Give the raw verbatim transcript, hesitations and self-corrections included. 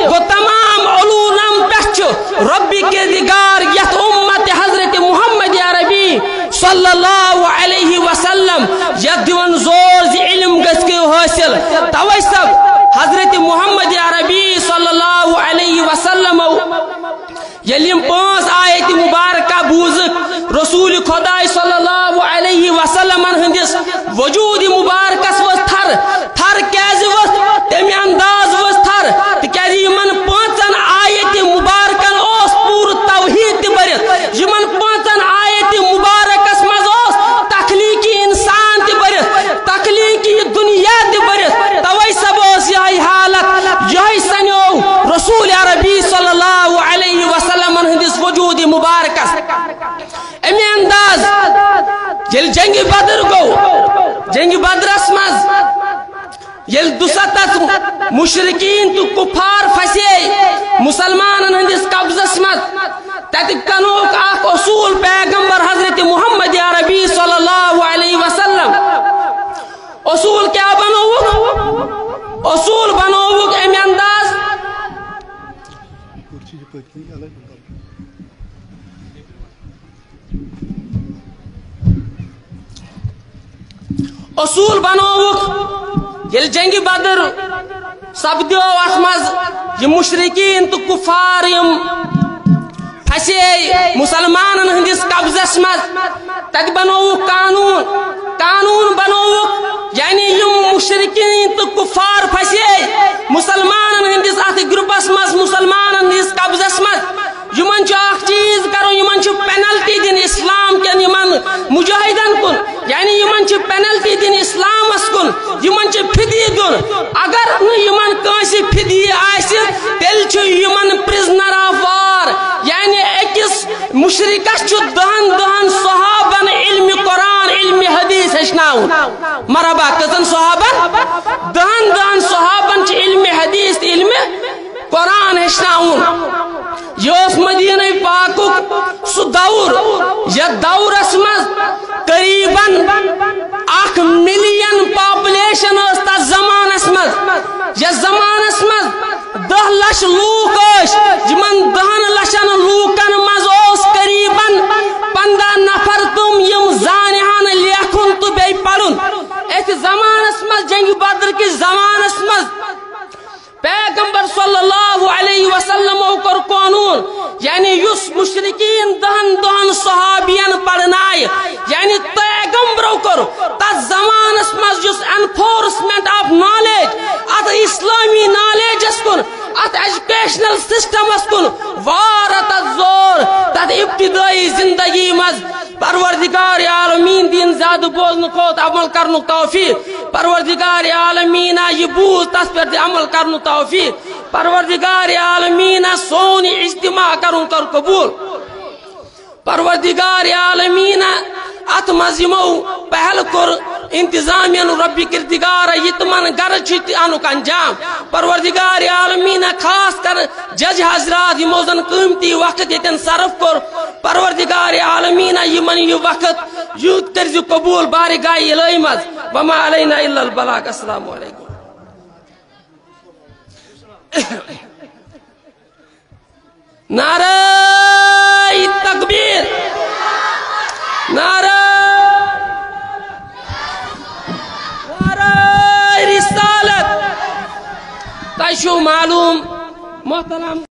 گو تمام علومن پٮ۪ٹھ چھُ ربِ کردگار یتھ امت حضرت محمد عربی صلی اللہ علیہ وسلم یتھ دِوان زور زِ علم گژھِ کٔرِو حٲصِل۔ توے سب حضرت محمد عربی صلی اللہ علیہ وسلم ییٚلہِ یِم پانٛژھ آیت مبارکہ بوٗزٕکھ، رسول خداے صلی اللہ علیہ وسلمن ہٕنٛدِس وجود مبارکس ؤژھ تھر۔ تھر کیازِ ؤژھ؟ تمہِ انداز ؤژھ تھر، تِکیازِ یِمن پانٛژن آیت مبارکن اوس پوٗرٕ توحید تہِ بٔرِتھ، یِمن پانٛژن آیت مبارکس منٛز اوس تخلیقی انسان تہِ بٔرِتھ، تخلیقی دنیا تہِ بٔرِتھ۔ توے سب اوس یہے حالت، یہے سنیو رسول عربی صلی اللہ علیہ وسلمن ہٕنٛدِس وجود مبارکس۔ امی انداز ییٚلہِ جنگِ بدر گوٚو، جنگِ بدرس منٛز ییٚلہِ دُسَتتھ مشرکین تہٕ کفار پھسے مسلمانن ہٕنٛدِس قبضس منٛز، تتہِ بنووُکھ اکھ اصوٗل پیغمبر حضرت محمد عربی صلی اللہ علیہ وسلم۔ اصوٗل کیٛاہ بنووُکھ؟ اصوٗل بنووُکھ اَمہِ انداز۔ اصوٗل بنووُکھ، ییٚلہِ جنگِ بدر سپدیو، اتھ منٛز یِم مشرکین تہٕ کفار یِم پھسے مسلمانن ہٕنٛدِس قبضس منٛز، تتہِ بنووُکھ قانوٗن، قانوٗن بنووُکھ، یعنی یِم مشرکین تہٕ کفار پھسے مسلمانن ہٕنٛدِس اتھ گروپس منٛز، مسلمانن ہٕنٛدِس قبضس منٛز، یِمن چھُ اکھ چیٖز کرُن، یِمن چھُ پینلٹی دِنۍ اسلام کٮ۪ن یِمن مجاہدن کُن، یعنی یِمن چھِ پینلٹی دِنۍ اسلامس کُن، یِمن چھِ فدیہِ دیُن۔ اگر نہٕ یِمن کٲنٛسہِ فدیہِ آسہِ، تیٚلہِ چھُ یِمن پرزنر آف وار، یعنی أکِس مشرکس چھُ دہن دہن صحابن علمِ قرآن، علمِ حدیث ہیٚچھناوُن۔ مرحبا، کٔژن صحابن؟ دہن دہن صحابن چھُ علمِ حدیث تہٕ علمِ قرآن ہیٚچھناوُن۔ یہِ اوس مدینہ پاکُک سُہ دور، یتھ دورس منٛز قریباً اکھ ملین پاپولیشن ٲس تتھ زمانس منٛز۔ یتھ زمانس منٛز دَہ لچھ لوٗکھ ٲسۍ، یِمن دَہن لچھن لوٗکن منٛز اوس قریباً پنٛداہ نفر تِم، یِم زانہِ ہن لیکھُن تہٕ بیٚیہِ پرُن۔ أتھۍ زمانس منٛز، جنگِ بدر کِس زمانس منٛز، پیغمبر صلی اللہ علیہ وسلمو کوٚر قونوٗن، یعنی یُس مشرکین دہن دہن صحابین پرنایہِ، یعنی پیغمبرو کوٚر تتھ زمانس منٛز یُس انفورسمنٹ آف نالیج، اتھ اسلامی نالیجس کُن، اتھ ایجوکیشنل سسٹمس کُن وار تتھ زور، تتھ ابتدٲئی زندگی منٛز۔ پروردگار عالمین دِیِن زیادٕ بوزنہٕ کھۄتہٕ عمل کرنُک توفیق۔ پروردگار عالمینا یہِ بوٗز، تس پٮ۪ٹھ دِ عمل کرنُک توفیق۔ پروردگار عالمینا سون یہِ اجتماع کرُن کر قبول۔ پروردگار عالمینا اتھ منٛز یِمو پہل کوٚر انتظامیہ ربِ کردگار، یہِ تِمن غرض چھُ تہِ انُک انجام۔ پروردگار عالمینا خاص کر جج حضرات یِمو زن قۭمتی وقت ییٚتٮ۪ن صرف کوٚر، پروردگار عالمینا یِمن یہِ وقت یوٗت کٔرزِ قبول بارگاہ الہی منٛز۔ وما علینا الا البلاغ۔ السلام علیکم۔ نعرہ تکبیر، نعرہ، نعرہ رسالت۔ تۄہہِ چھُو معلوم محترم